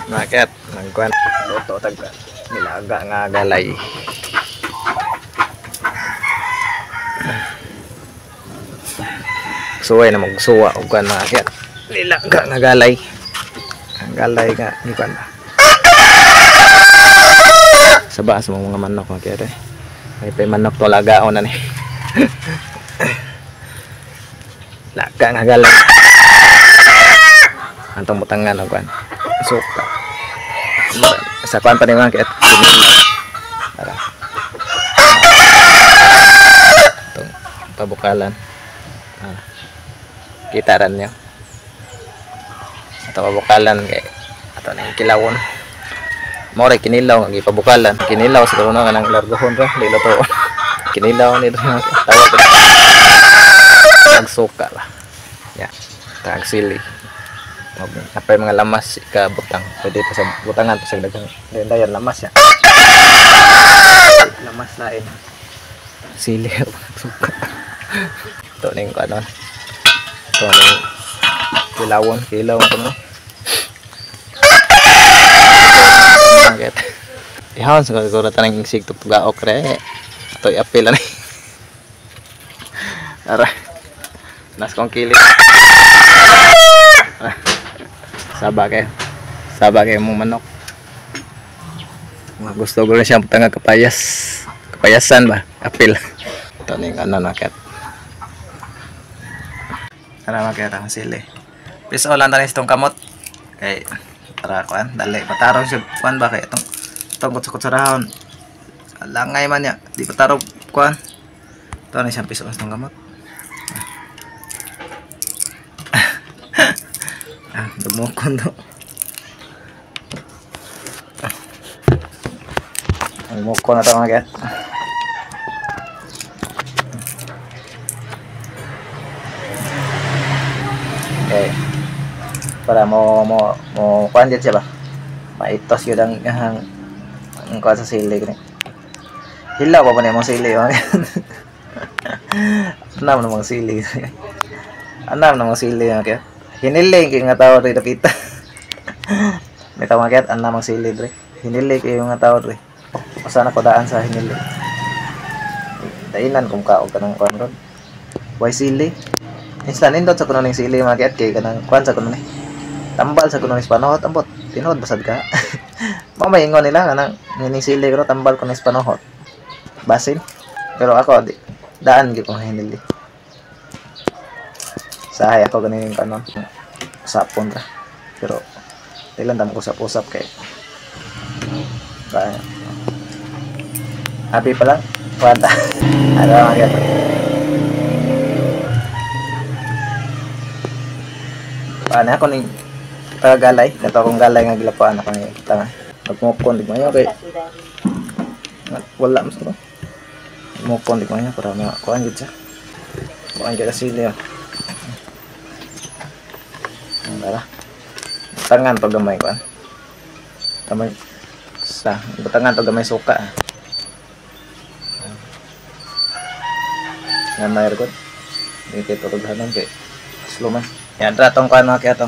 Market nagkuan luto tag nilaga nga galay. Suway na magsuwa og kuan mga ket. Nilaga nga galay. Ang galay nga gikuan ba. Saba sa mga manok mga ket eh. May pay manok to lagaon na ni. Laga nga galay. Antong butangan og kuan. Suka. Sa kuan pa ni mga ket. Para. Itong pabukalan. Ah. Kita ran niyo. Ato pabukalan kay ato ning kilawon. Mao ray kinilaw nga gipabukalan. Kinilaw siguro na kanang largohon ra, dili to. Kinilaw ni tawag nagsuka ba. Ya. Tag sili. Napay mga lamas ikabutang. Pwede pa sa butangan pa sa daghang dayan lamas ya. Lamas lain. Sili suka. Ito ning kuan. Ito ning kilawon, kilaw ko no. Ihon sa siguro tanang sig tugaok re. Ato iapil ani. Ara. Nas kong kilit. Saba kayo. Saba kayo mong manok. Mga gusto ko rin siya putang kapayas. Kapayasan ba? Apil. Ito na yung ano nakat. Tara makita ang sili. Piso lang tayo itong kamot. Kay para kuan dali patarong siya kuan ba kay itong itong kutsarahon. Langay man niya. Di patarong kuan. Ito na siyang piso itong kamot. Ah, dumukon to. Dumukon na ito mga kat. Okay. Para mo kuan dyan siya ba? Maitos yun ang kuan sa sili. Hilaw pa pa niya mong sili. Anam na mga sili. Anam na mga sili mga kat. Hiniling kay nga tao dre dapita. May tao mga kat, anam ang sili dre. Hiniling kay nga tao dre. Usa na ko daan sa hiniling. Dainan kung kaog kanang kuan ron. Way sili. Instan nindot sa kuno ning sili mga kat kay kanang kuan sa kuno ni. Tambal sa kuno ni panohot ambot. Tinuod basad ka. Mao may ingon nila kanang ning sili pero tambal kuno ni panohot. Basin. Pero ako di daan gyud kong hinili. Sahay ako ganin yung kanon. Usapon ra. Pero di lang damo usap-usap kay. Kaya happy pa lang. Kwanta. Ano mga kat. Paano ako ning galay, kato akong galay nga gilapaan ako ni tanga. Nagmukon di mayo kay wala mas ko. Mukon di mayo para makuan gid siya. Kuan gid sili. Tara. Tangan to gamay kuan. Gamay sa butangan to gamay suka. Gamay ra gud. Di kay turughanon kay slow man. Yan ra tong kuan mga kaya to.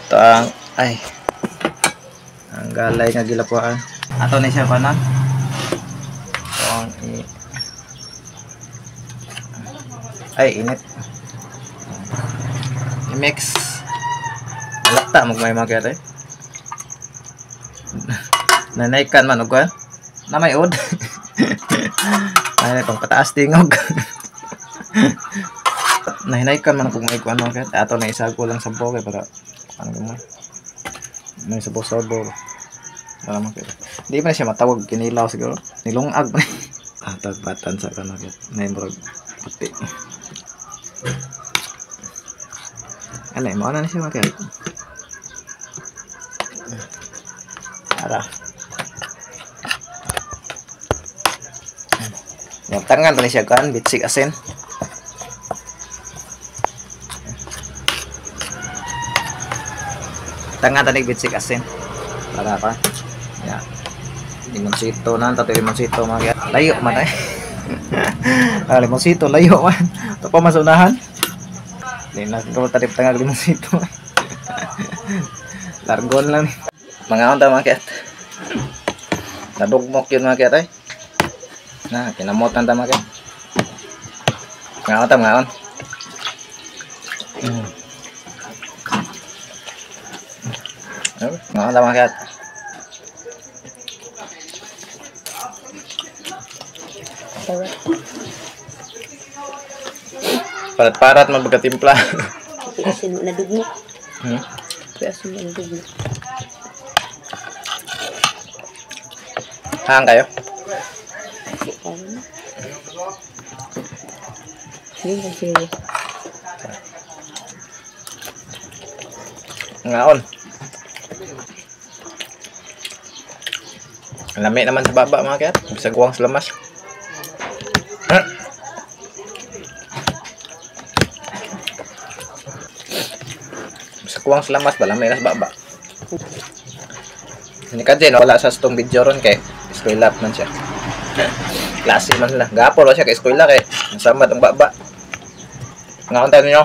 Ito ang ay ang galay nga gilapuan. Ato ni siya kuan. Ito ang ay init. I-mix. Alakta magmay mga kaya eh. Nanaykan man og kuan. Na may ud. Ay pang pataas tingog. Nahinaykan man kung may kuan mga kaya. Ato na isago lang sa kay para ano gamay. May sabo-sabo. Para mga kaya. Di pa na siya matawag kinilaw siguro. Nilungag man. Ah, tagbatan sa kuan mga kaya. Nay murag puti. Alay, mao na siya mga kaya. Ara. Yang tangan tadi siya kan bitsik asin. Tangan tadi bitsik asin. Para apa? Ya. Limoncito na, tato limoncito mga kaya. Layo man ay. Ah, limoncito layo man. Ito pa masunahan. Di na ko tadi tangag limoncito. Largon lang. Mga ta, mga kiat. Nadugmok yun, mga kiat ay. Na, kinamotan ta, mga kiat. Ngaon ta, ngaon. Ngaon ta, mga kiat. Parat-parat man pagkatimpla. Asin mo nadugmok. Hmm? Asin mo nadugmok. Hang kayo? Ngaon. Lami naman sa baba, mga kiat. Bisag guwang sa lamas. Bisag guwang sa lamas ba, lami na sa baba. Hindi ka dyan, wala sa itong video ron kay eskwela man siya. Klase man sila. Gapo siya kay eskwela kay nasamad ang baba. Ngaon tayo ninyo.